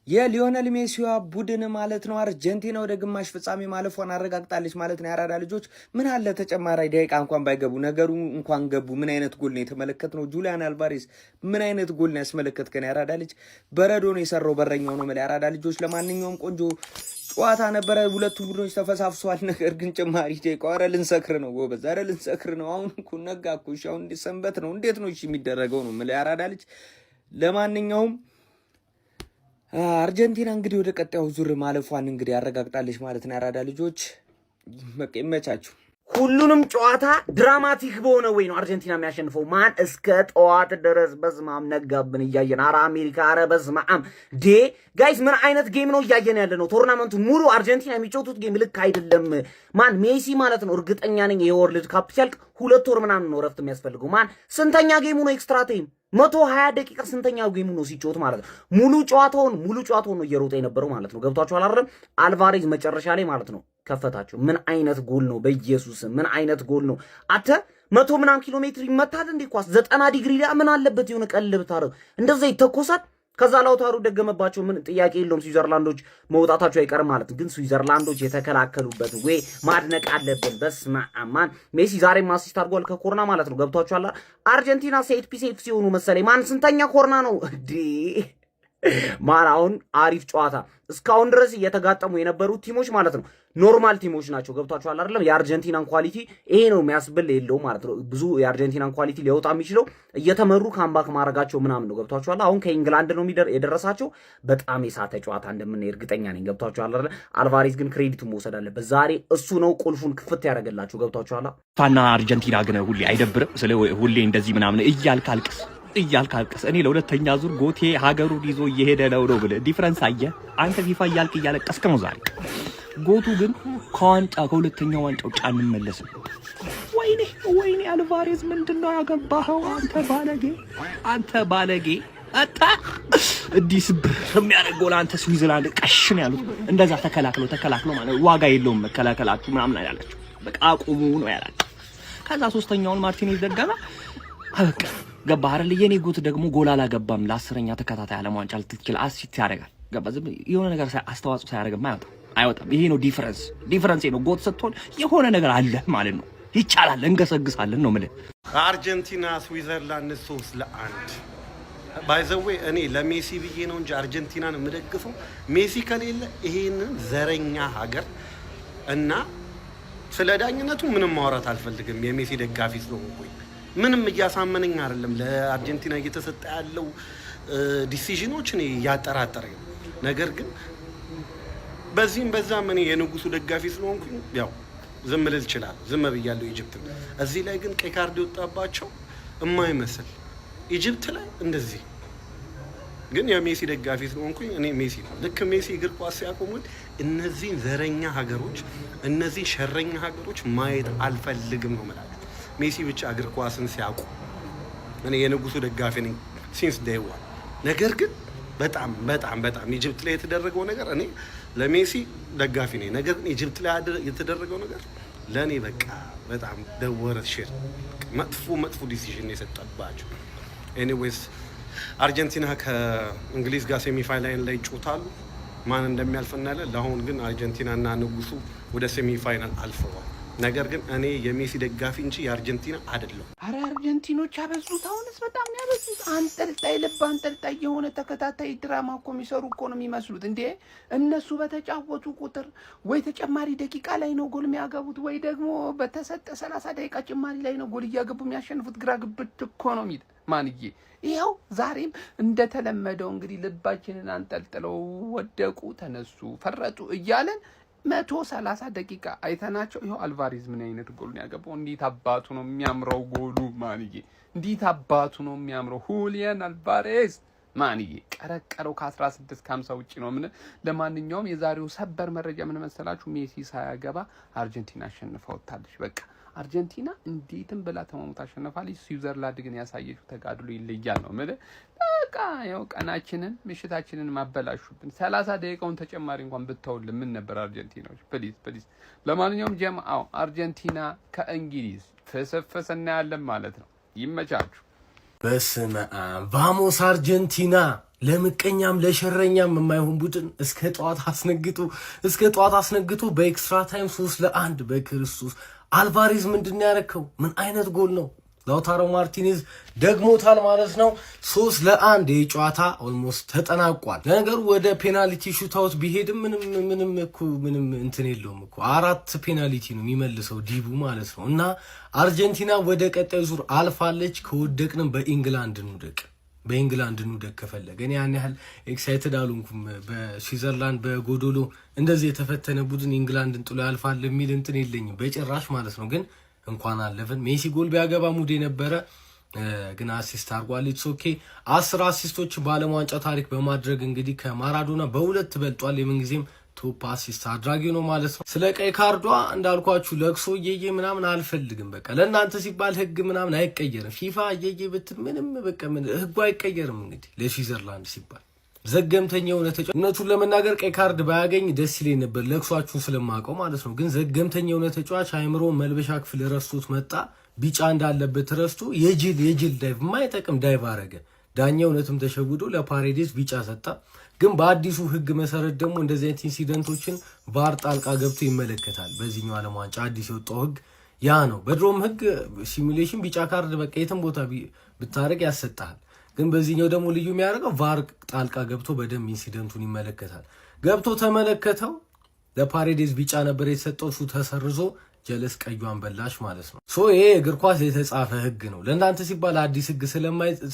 የሊዮነል ሜሲዋ ቡድን ማለት ነው አርጀንቲና ወደ ግማሽ ፍጻሜ ማለፏን አረጋግጣለች ማለት ነው። የአራዳ ልጆች ምን አለ ተጨማሪ ደቂቃ እንኳን ባይገቡ ነገሩ እንኳን ገቡ። ምን አይነት ጎል ነው የተመለከትነው? ጁሊያን አልቫሬዝ ምን አይነት ጎል ነው ያስመለከትከን? የአራዳ ልጅ በረዶ ነው የሰራው በረኛው ነው የአራዳ ልጆች። ለማንኛውም ቆንጆ ጨዋታ ነበረ። ሁለቱም ቡድኖች ተፈሳፍሰዋል። ነገር ግን ጭማሪ ደቂቃ ኧረ ልንሰክር ነው ጎበዝ፣ ኧረ ልንሰክር ነው። አሁን እኮ ነጋ እኮ። እሺ አሁን ሰንበት ነው። እንዴት ነው እሺ የሚደረገው ነው የምልህ የአራዳ ልጅ። ለማንኛውም አርጀንቲና እንግዲህ ወደ ቀጣዩ ዙር ማለፏን እንግዲህ ያረጋግጣለች ማለት ነው። የአራዳ ልጆች በቃ ይመቻችሁ። ሁሉንም ጨዋታ dramatic በሆነ way ነው አርጀንቲና የሚያሸንፈው። ማን እስከ ጠዋት ድረስ በስማም ነጋብን እያየን፣ አረ አሜሪካ፣ አረ በስማም ዴ guys፣ ምን አይነት game ነው እያየን ያለ ነው? Tournament ኡ ሙሉ አርጀንቲና የሚጫወቱት game ልክ አይደለም። ማን ሜሲ ማለት ነው። እርግጠኛ ነኝ የ World Cup ሲያልቅ 2 ወር ምናምን ነው ረፍት የሚያስፈልገው። ማን ስንተኛ game ኡ ነው extra time 120 ደቂቃ ስንተኛ game ኡ ነው ሲጫወት ማለት ነው። ሙሉ ጨዋታውን ነው እየሮጠ የነበረው ማለት ነው። ገብቷችኋል አይደለም? አልቫሬዝ መጨረሻ ላይ ማለት ነው ከፈታቸው። ምን አይነት ጎል ነው! በኢየሱስ ምን አይነት ጎል ነው! አተ መቶ ምናምን ኪሎ ሜትር ይመታል እንዴ ኳስ 90 ዲግሪ ላይ ምን አለበት የሆነ ቀልብ ብታረግ እንደዛ ይተኮሳል። ከዛ ላውታሩ ደገመባቸው። ምን ጥያቄ የለውም ስዊዘርላንዶች መውጣታቸው አይቀርም ማለት ግን ስዊዘርላንዶች የተከላከሉበት way ማድነቅ አለብን። በስመ አብ ማን ሜሲ ዛሬም assist አድርጓል ከ corner ማለት ነው። ገብቷችኋል? አርጀንቲና set piece safe ሲሆኑ መሰለኝ ማን ስንተኛ corner ነው እንዴ? ማን አሁን አሪፍ ጨዋታ እስካሁን ድረስ እየተጋጠሙ የነበሩት team ኦች ማለት ነው normal team ኦች ናቸው። ገብቷችኋል አይደለም? የአርጀንቲናን quality ይሄ ነው የሚያስብል የለውም ማለት ነው። ብዙ የአርጀንቲናን quality ሊያወጣ የሚችለው እየተመሩ comeback ማድረጋቸው ምናምን ነው። ገብቷችኋል? አሁን ከኢንግላንድ ነው የደረሳቸው። በጣም የሳተ ጨዋታ እንደምናይ እርግጠኛ ነኝ። ገብቷችኋል አይደለ? አልቫሬዝ ግን credit ኡን መውሰድ አለበት። ዛሬ እሱ ነው ቁልፉን ክፍት ያደረገላቸው። ገብቷችኋል? ፋና አርጀንቲና ግን ሁሌ አይደብርም? ስለ ሁሌ እንደዚህ ምናምን እያልክ አልቅስ እያልክ አልቅስ። እኔ ለሁለተኛ ዙር GOAT ኤ ሀገሩን ይዞ እየሄደ ነው ነው ብለህ difference አየህ አንተ። ፊፋ እያልክ እያለቀስክ ነው ዛሬ። GOAT ኡ ግን ከዋንጫ ከሁለተኛው ዋንጫ ውጭ አንመለስም። ወይኔ ወይኔ፣ አልቫሬዝ ምንድን ነው ያገባኸው? አንተ ባለጌ፣ አንተ ባለጌ አጣ እንዲህ ስብር የሚያደርግ ጎል አንተ። ስዊዘርላንድ ቀሽን ያሉት እንደዛ ተከላክሎ ተከላክሎ ማለት ዋጋ የለውም መከላከላችሁ ምናምን ያላቸው በቃ አቁሙ ነው ያላቸው። ከዛ ሶስተኛውን ማርቲኔዝ ደገመ። አበቃ። ገባ አይደል? የኔ GOAT ደግሞ ጎል አላገባም። ለ10ኛ ተከታታይ ዓለም ዋንጫ ልትችል assist ያደርጋል። ገባ? ዝም የሆነ ነገር አስተዋጽኦ ሳያደርግም አይወጣም አይወጣም። ይሄ ነው difference። Difference ነው። GOAT ስትሆን የሆነ ነገር አለ ማለት ነው። ይቻላል፣ እንገሰግሳለን ነው የምልህ። አርጀንቲና ስዊዘርላንድ 3-1። By the way እኔ ለሜሲ ብዬ ነው እንጂ አርጀንቲናን የምደግፈው ሜሲ ከሌለ ይሄንን ዘረኛ ሀገር እና ስለ ዳኝነቱ ምንም ማውራት አልፈልግም። የሜሲ ደጋፊ ስለሆንኩኝ ምንም እያሳመነኝ አይደለም። ለአርጀንቲና እየተሰጠ ያለው decision ኦች እኔ እያጠራጠረኝ ነው። ነገር ግን በዚህም በዛም እኔ የንጉሱ ደጋፊ ስለሆንኩኝ ያው ዝም ልል እችላለሁ። ዝም ብያለሁ። Egypt እዚህ ላይ ግን ቀይ ካርድ የወጣባቸው የማይመስል Egypt ላይ እንደዚህ ግን የሜሲ ደጋፊ ስለሆንኩኝ እኔ ሜሲ ነው። ልክ ሜሲ እግር ኳስ ሲያቆሙት እነዚህን ዘረኛ ሀገሮች፣ እነዚህን ሸረኛ ሀገሮች ማየት አልፈልግም ነው የምላቸው። ሜሲ ብቻ እግር ኳስን ሲያውቁ እኔ የንጉሱ ደጋፊ ነኝ since day one። ነገር ግን በጣም በጣም በጣም Egypt ላይ የተደረገው ነገር እኔ ለሜሲ ደጋፊ ነኝ። ነገር ግን Egypt ላይ የተደረገው ነገር ለእኔ በቃ በጣም the worst shit መጥፎ መጥፎ decision የሰጠባቸው። Anyways አርጀንቲና ከእንግሊዝ ጋር semi final ላይ ይጫወታሉ። ማን እንደሚያልፍ እናያለን። ለአሁን ግን አርጀንቲና እና ንጉሱ ወደ semi final አልፈዋል። ነገር ግን እኔ የሜሲ ደጋፊ እንጂ የአርጀንቲና አይደለሁም። አረ አርጀንቲኖች አበዙት። አሁንስ በጣም ነው ያበዙት። አንጠልጣይ ልብ አንጠልጣይ የሆነ ተከታታይ ድራማ እኮ የሚሰሩ እኮ ነው የሚመስሉት። እንዴ እነሱ በተጫወቱ ቁጥር ወይ ተጨማሪ ደቂቃ ላይ ነው ጎል የሚያገቡት፣ ወይ ደግሞ በተሰጠ 30 ደቂቃ ጭማሪ ላይ ነው ጎል እያገቡ የሚያሸንፉት። ግራ ግብት እኮ ነው የሚል ማንዬ። ይኸው ዛሬም እንደተለመደው እንግዲህ ልባችንን አንጠልጥለው ወደቁ፣ ተነሱ፣ ፈረጡ እያለን 130 ደቂቃ አይተናቸው። ይኸው አልቫሬዝ ምን አይነት ጎል ነው ያገባው! እንዴት አባቱ ነው የሚያምረው ጎሉ ማንዬ! እንዴት አባቱ ነው የሚያምረው ሁሊያን አልቫሬዝ ማንዬ ቀረቀረው ከ16 ከ50 ውጭ ነው። ምን ለማንኛውም የዛሬው ሰበር መረጃ ምን መሰላችሁ? ሜሲ ሳያገባ አርጀንቲና አሸንፋ ወጥታለች። በቃ አርጀንቲና እንዴትም ብላ ተሟሙታ አሸንፋለች። ስዊዘርላንድ ግን ያሳየችው ተጋድሎ ይለያል ነው የምልህ። በቃ ያው ቀናችንን ምሽታችንን ማበላሹብን። 30 ደቂቃውን ተጨማሪ እንኳን ብተውልን ምን ነበር አርጀንቲናዎች? Please please። ለማንኛውም ጀምአው አርጀንቲና ከእንግሊዝ ፍስፍስ እናያለን ማለት ነው። ይመቻችሁ። በስመ አብ vamos አርጀንቲና። ለምቀኛም ለሸረኛም የማይሆን ቡድን እስከ ጠዋት አስነግጦ በ extra time 3-1። በክርስቶስ አልቫሬዝ ምንድን ነው ያረከው? ምን አይነት ጎል ነው? ላውታሮ ማርቲኔዝ ደግሞታል ማለት ነው። 3-1 ይህ ጨዋታ almost ተጠናቋል። ለነገሩ ወደ penalty shootout ቢሄድም ምንም ምንም እኮ ምንም እንትን የለውም እኮ፣ አራት penalty ነው የሚመልሰው ዲቡ ማለት ነው። እና አርጀንቲና ወደ ቀጣዩ ዙር አልፋለች። ከወደቅንም በኢንግላንድ እንውደቅ፣ በኢንግላንድ እንውደቅ ከፈለገ። እኔ ያን ያህል excited አልሆንኩም። በስዊዘርላንድ በጎዶሎ እንደዚህ የተፈተነ ቡድን ኢንግላንድን ጥሎ ያልፋል የሚል እንትን የለኝም በጭራሽ ማለት ነው። ግን እንኳን አለፍን። ሜሲ ጎል ቢያገባ ሙድ የነበረ፣ ግን assist አድርጓል። It's okay። 10 assist ኦች በዓለም ዋንጫ ታሪክ በማድረግ እንግዲህ ከማራዶና በሁለት በልጧል። የምንጊዜም top assist አድራጊ ነው ማለት ነው። ስለ ቀይ ካርዷ እንዳልኳችሁ ለቅሶ እየየ ምናምን አልፈልግም። በቃ ለእናንተ ሲባል ህግ ምናምን አይቀየርም። ፊፋ እየየ ብትል ምንም በቃ ህጉ አይቀየርም። እንግዲህ ለስዊዘርላንድ ሲባል ዘገምተኛ የሆነ ተጫዋች፣ እውነቱን ለመናገር ቀይ ካርድ ባያገኝ ደስ ይለኝ ነበር፣ ለቅሷችሁን ስለማውቀው ማለት ነው። ግን ዘገምተኛ የሆነ ተጫዋች አይምሮ መልበሻ ክፍል ረስቶት መጣ። ቢጫ እንዳለበት ረስቶ የጅል የጅል dive፣ የማይጠቅም dive አረገ። ዳኛ እውነትም ተሸውዶ ለፓሬዴስ ቢጫ ሰጣ። ግን በአዲሱ ህግ መሰረት ደግሞ እንደዚህ አይነት incident ኦችን VAR ጣልቃ ገብቶ ይመለከታል። በዚህኛው ዓለም ዋንጫ አዲስ የወጣው ህግ ያ ነው። በድሮም ህግ simulation ቢጫ ካርድ በቃ የትም ቦታ ብታደርግ ያሰጣል። ግን በዚህኛው ደግሞ ልዩ የሚያደርገው VAR ጣልቃ ገብቶ በደንብ incident ኡን ይመለከታል። ገብቶ ተመለከተው። ለፓሬዴስ ቢጫ ነበር የተሰጠው፣ እሱ ተሰርዞ ጀለስ ቀዩን በላሽ ማለት ነው። So ይሄ እግር ኳስ የተጻፈ ህግ ነው። ለእናንተ ሲባል አዲስ ህግ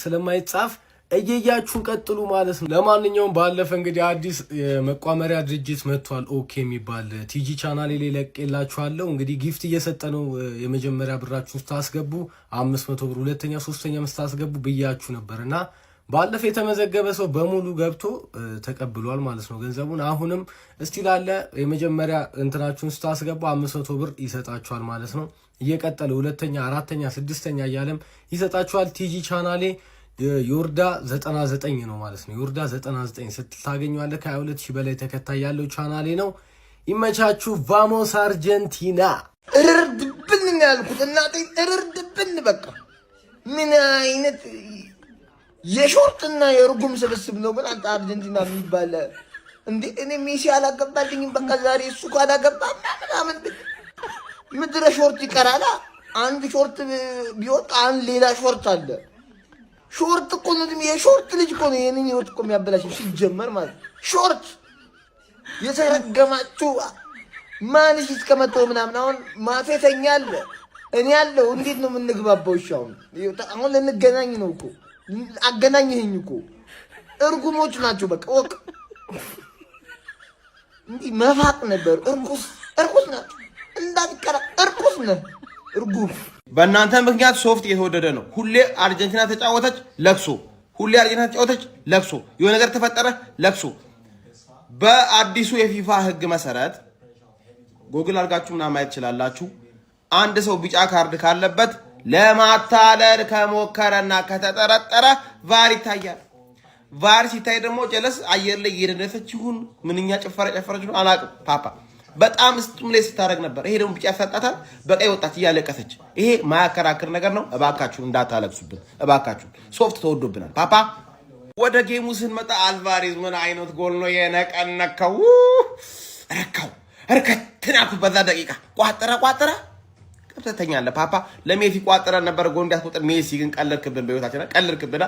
ስለማይጻፍ እየያችሁን ቀጥሉ ማለት ነው። ለማንኛውም ባለፈ እንግዲህ አዲስ የመቋመሪያ ድርጅት መጥቷል፣ OK የሚባል ቲጂ ቻናል ላይ ለቅቄላችኋለሁ። እንግዲህ gift እየሰጠ ነው። የመጀመሪያ ብራችሁን ስታስገቡ 500 ብር፣ ሁለተኛ ሶስተኛ ስታስገቡ ብያችሁ ነበር እና ባለፈ የተመዘገበ ሰው በሙሉ ገብቶ ተቀብሏል ማለት ነው ገንዘቡን። አሁንም እስቲ ላለ የመጀመሪያ እንትናችሁን ስታስገቡ 500 ብር ይሰጣችኋል ማለት ነው። እየቀጠለ ሁለተኛ፣ አራተኛ፣ ስድስተኛ እያለም ይሰጣችኋል። ቲጂ ቻናሌ ዮርዳ 99 ነው ማለት ነው። ዮርዳ 99 ስትል ታገኘዋለህ። ከ22 ሺህ በላይ ተከታይ ያለው ቻናሌ ነው። ይመቻችሁ። Vamos አርጀንቲና። እርር ድብን ነው ያልኩት። እናቴ እርር ድብን። በቃ ምን አይነት የ short ና የእርጉም ስብስብ ነው ግን አንተ አርጀንቲና የሚባል እንዴ! እኔ ሜሲ አላገባልኝም። በቃ ዛሬ እሱ ካላገባ ምናምን ምድረ short ይቀራላ። አንድ short ቢወጣ አንድ ሌላ short አለ። Short እኮ ነው፣ የ short ልጅ እኮ ነው የኔን ህይወት እኮ የሚያበላሽ ሲጀመር ማለት short የተረገማችሁ ማንሽ እስከ መቶ ምናምን አሁን ማፌተኛ አለ፣ እኔ አለው። እንዴት ነው የምንግባባው? እሺ አሁን አሁን ልንገናኝ ነው እኮ፣ አገናኝህኝ እኮ። እርጉሞች ናቸው። በቃ ወቅ እንዲህ መፋቅ ነበር። እርኩስ እርኩስ ናቸው። እንዳትቀራ እርኩስ ነህ እርጉም። በእናንተ ምክንያት ሶፍት እየተወደደ ነው። ሁሌ አርጀንቲና ተጫወተች ለቅሶ፣ ሁሌ አርጀንቲና ተጫወተች ለቅሶ፣ የሆነ ነገር ተፈጠረ ለቅሶ። በአዲሱ የፊፋ ሕግ መሰረት ጎግል አድርጋችሁ ምናምን ማየት ትችላላችሁ። አንድ ሰው ቢጫ ካርድ ካለበት ለማታለል ከሞከረና ከተጠረጠረ VAR ይታያል። VAR ሲታይ ደግሞ ጀለስ አየር ላይ እየደነሰች ይሁን ምንኛ ጭፈራ ጨፈረች ነው አላውቅም። ፓፓ በጣም stimulate ስታደርግ ነበር። ይሄ ደግሞ ቢጫ ያሰጣታል። በቀይ ወጣች እያለቀሰች። ይሄ ማያከራክር ነገር ነው። እባካችሁ እንዳታለቅሱብን፣ እባካችሁ ሶፍት ተወዶብናል። ፓፓ ወደ game ኡ ስንመጣ አልቫሬዝ ምን አይነት ጎል ነው የነቀነከው? ረካው እርከትናኩ በዛ ደቂቃ ቋጠረ ቋጠረ ገብተተኛለህ ፓፓ። ለሜሲ ቋጠረ ነበር ጎል እንዲያስቆጥር። ሜሲ ግን ቀለድክብን፣ በህይወታችን ቀለድክብና።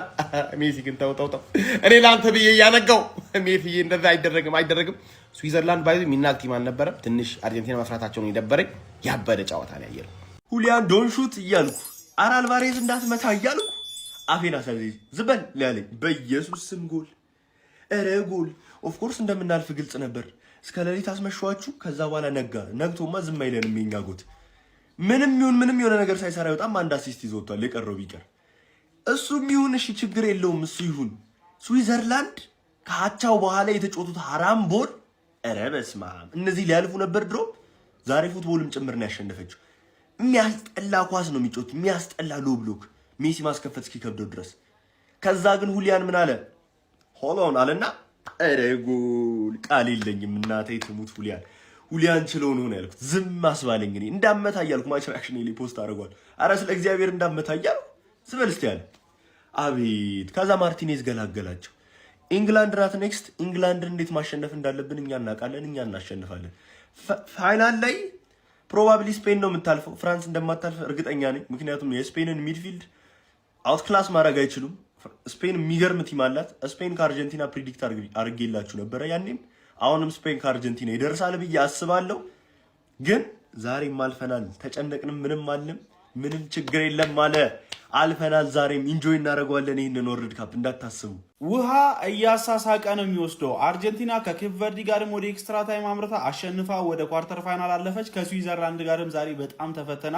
ሜሲ ግን ተው ተው ተው፣ እኔ ለአንተ ብዬ እያነጋው ሜሲዬ፣ እንደዛ አይደረግም አይደረግም። ስዊዘርላንድ ባይዞ የሚናቅ team አልነበረም። ትንሽ አርጀንቲና መፍራታቸውን የደበረኝ ያበደ ጨዋታ ነው ያየነው። ሁሊያን don't shoot እያልኩ፣ አረ አልቫሬዝ እንዳትመታ እያልኩ አፌን አሳዘኝ ዝም በል ያለኝ። በኢየሱስ ስም ጎል፣ ኧረ ጎል። Of course እንደምናልፍ ግልጽ ነበር። እስከ ሌሊት አስመሸዋችሁ። ከዛ በኋላ ነጋ። ነግቶማ ዝም አይለንም የኛ GOAT። ምንም ይሁን ምንም የሆነ ነገር ሳይሰራ ይወጣም። አንድ assist ይዞ ወጥቷል። የቀረው ቢቀር እሱም ይሁን እሺ፣ ችግር የለውም እሱ ይሁን። ስዊዘርላንድ ከአቻው በኋላ የተጫወቱት ሀራም ball፣ ኧረ በስመ አብ! እነዚህ ሊያልፉ ነበር ድሮ። ዛሬ football ም ጭምር ነው ያሸነፈችው። የሚያስጠላ ኳስ ነው የሚጫወቱት። የሚያስጠላ low block ሜሲ ማስከፈት እስኪከብደው ድረስ። ከዛ ግን ሁሊያን ምን አለ? Hold on አለና ኧረ ጎል፣ ቃል የለኝም። እናቴ ትሙት ሁሊያን ሁሊያን ችለው ነው ያልኩት። ዝም አስባለኝ። እኔ እንዳመታ እያልኩ match reaction ላይ post አድርጓል። አረ ስለ እግዚአብሔር እንዳመታ እያልኩ ስበል እስቲ ያለ አቤት። ከዛ ማርቲኔዝ ገላገላቸው። ኢንግላንድ ናት next። ኢንግላንድን እንዴት ማሸነፍ እንዳለብን እኛ እናውቃለን። እኛ እናሸንፋለን። Final ላይ probably ስፔን ነው የምታልፈው። ፍራንስ እንደማታልፍ እርግጠኛ ነኝ። ምክንያቱም የስፔንን midfield outclass ማድረግ አይችሉም። ስፔን የሚገርም team አላት። ስፔን ከአርጀንቲና predict አድርጌላችሁ ነበረ ያኔም፣ አሁንም ስፔን ከአርጀንቲና ይደርሳል ብዬ አስባለሁ። ግን ዛሬም አልፈናል። ተጨነቅንም ምንም አልንም፣ ምንም ችግር የለም አለ አልፈናል። ዛሬም enjoy እናደርገዋለን ይህንን World Cup እንዳታስቡ። ውሃ እያሳሳቀ ነው የሚወስደው። አርጀንቲና ከኬፕ ቨርዲ ጋርም ወደ extra time አምርታ አሸንፋ ወደ quarter final አለፈች። ከስዊዘርላንድ ጋርም ዛሬ በጣም ተፈተና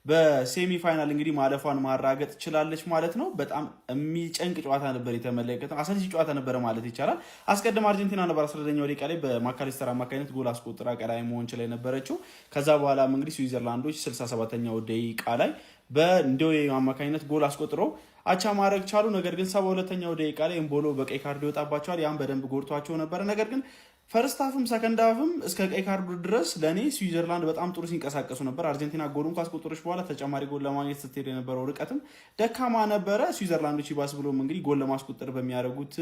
በ semi final እንግዲህ ማለፏን ማረጋገጥ ችላለች ማለት ነው። በጣም የሚጨንቅ ጨዋታ ነበር የተመለከተው። አሰልቺ ጨዋታ ነበረ ማለት ይቻላል። አስቀድማ አርጀንቲና ነበር 11ኛው ደቂቃ ላይ በማካሊስተር አማካኝነት ጎል አስቆጥራ ቀዳሚ መሆን ችላ የነበረችው። ከዛ በኋላም እንግዲህ ስዊዘርላንዶች 67ኛው ደቂቃ ላይ በእንዶዬ አማካኝነት ጎል አስቆጥሮ አቻ ማድረግ ቻሉ። ነገር ግን 72ኛው ደቂቃ ላይ ኤምቦሎ በቀይ ካርድ ይወጣባቸዋል። ያም በደንብ ጎድቷቸው ነበረ። ነገር ግን first half ም second half ም እስከ ቀይ ካርዱ ድረስ ለእኔ ስዊዘርላንድ በጣም ጥሩ ሲንቀሳቀሱ ነበር። አርጀንቲና ጎሉን ካስቆጠረች በኋላ ተጨማሪ ጎል ለማግኘት ስትሄድ የነበረው ርቀትም ደካማ ነበረ። ስዊዘርላንዶች ይባስ ብሎም እንግዲህ ጎል ለማስቆጠር በሚያደርጉት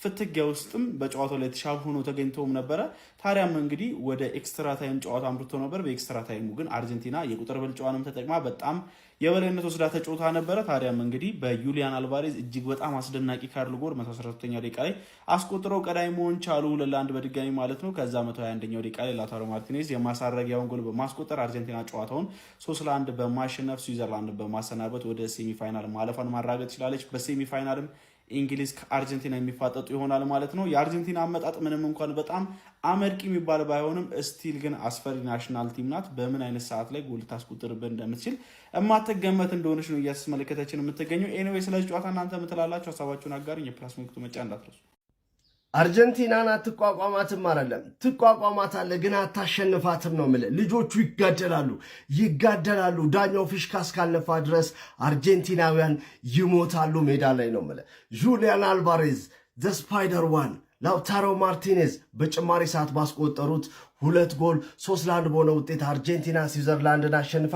ፍትጊያ ውስጥም በጨዋታው ላይ የተሻሉ ሆኖ ተገኝተውም ነበረ። ታዲያም እንግዲህ ወደ extra time ጨዋታ አምርቶ ነበር። በ extra time ኡ ግን አርጀንቲና የቁጥር ብልጫዋንም ተጠቅማ በጣም የበላይነት ወስዳ ተጫውታ ነበረ። ታዲያም እንግዲህ በዩሊያን አልቫሬዝ እጅግ በጣም አስደናቂ curl ጎል 114ኛው ደቂቃ ላይ አስቆጥረው ቀዳሚ መሆን ቻሉ፣ 2-1 በድጋሚ ማለት ነው። ከዛ 121ኛው ደቂቃ ላይ ላውታሮ ማርቲኔዝ የማሳረጊያውን ጎል በማስቆጠር አርጀንቲና ጨዋታውን 3-1 በማሸነፍ ስዊዘርላንድ በማሰናበት ወደ semi final ማለፏን ማረጋገጥ ችላለች። በ semi final ም እንግሊዝ ከአርጀንቲና የሚፋጠጡ ይሆናል ማለት ነው። የአርጀንቲና አመጣጥ ምንም እንኳን በጣም አመርቂ የሚባል ባይሆንም still ግን አስፈሪ national team ናት። በምን አይነት ሰዓት ላይ ጎል ልታስቆጥርብን እንደምትችል የማትገመት እንደሆነች ነው እያስመለከተችን የምትገኘው። Anyway፣ ስለዚህ ጨዋታ እናንተ የምትላላችሁ ሀሳባችሁን አጋሩኝ። የ plus ምልክቱ መጫን እንዳትረሱ። አርጀንቲናን አትቋቋማትም አይደለም፣ ትቋቋማታለህ፣ ግን አታሸንፋትም ነው የምልህ። ልጆቹ ይጋደላሉ ይጋደላሉ። ዳኛው ፊሽካ እስካልነፋ ድረስ አርጀንቲናውያን ይሞታሉ ሜዳ ላይ ነው የምልህ። ጁሊያን አልቫሬዝ the spider one፣ ላውታሮ ማርቲኔዝ በጭማሪ ሰዓት ባስቆጠሩት ሁለት ጎል 3-1 በሆነ ውጤት አርጀንቲና ስዊዘርላንድን አሸንፋ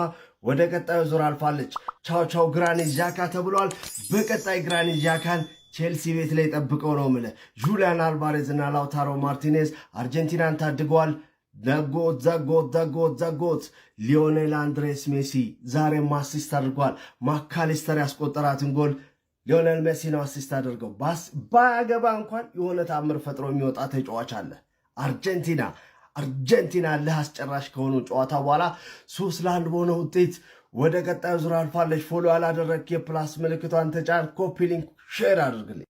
ወደ ቀጣዩ ዙር አልፋለች። ቻው ቻው ግራኒት ዣካ ተብሏል። በቀጣይ ግራኒት ዣካን ቼልሲ ቤት ላይ ጠብቀው ነው የምልህ። ጁሊያን አልቫሬዝ እና ላውታሮ ማርቲኔዝ አርጀንቲናን ታድገዋል። ዘጎት ዘጎት ዘጎት ዘጎት ሊዮኔል አንድሬስ ሜሲ ዛሬም assist አድርጓል። ማካሊስተር ያስቆጠራትን ጎል ሊዮኔል ሜሲ ነው assist አድርገው። ባያገባ እንኳን የሆነ ታምር ፈጥሮ የሚወጣ ተጫዋች አለ። አርጀንቲና አርጀንቲና እልህ አስጨራሽ ከሆኑ ጨዋታ በኋላ 3-1 በሆነ ውጤት ወደ ቀጣዩ ዙር አልፋለች። Follow ያላደረግክ የ plus ምልክቷን ተጫን፣ copy link፣ share አድርግልኝ።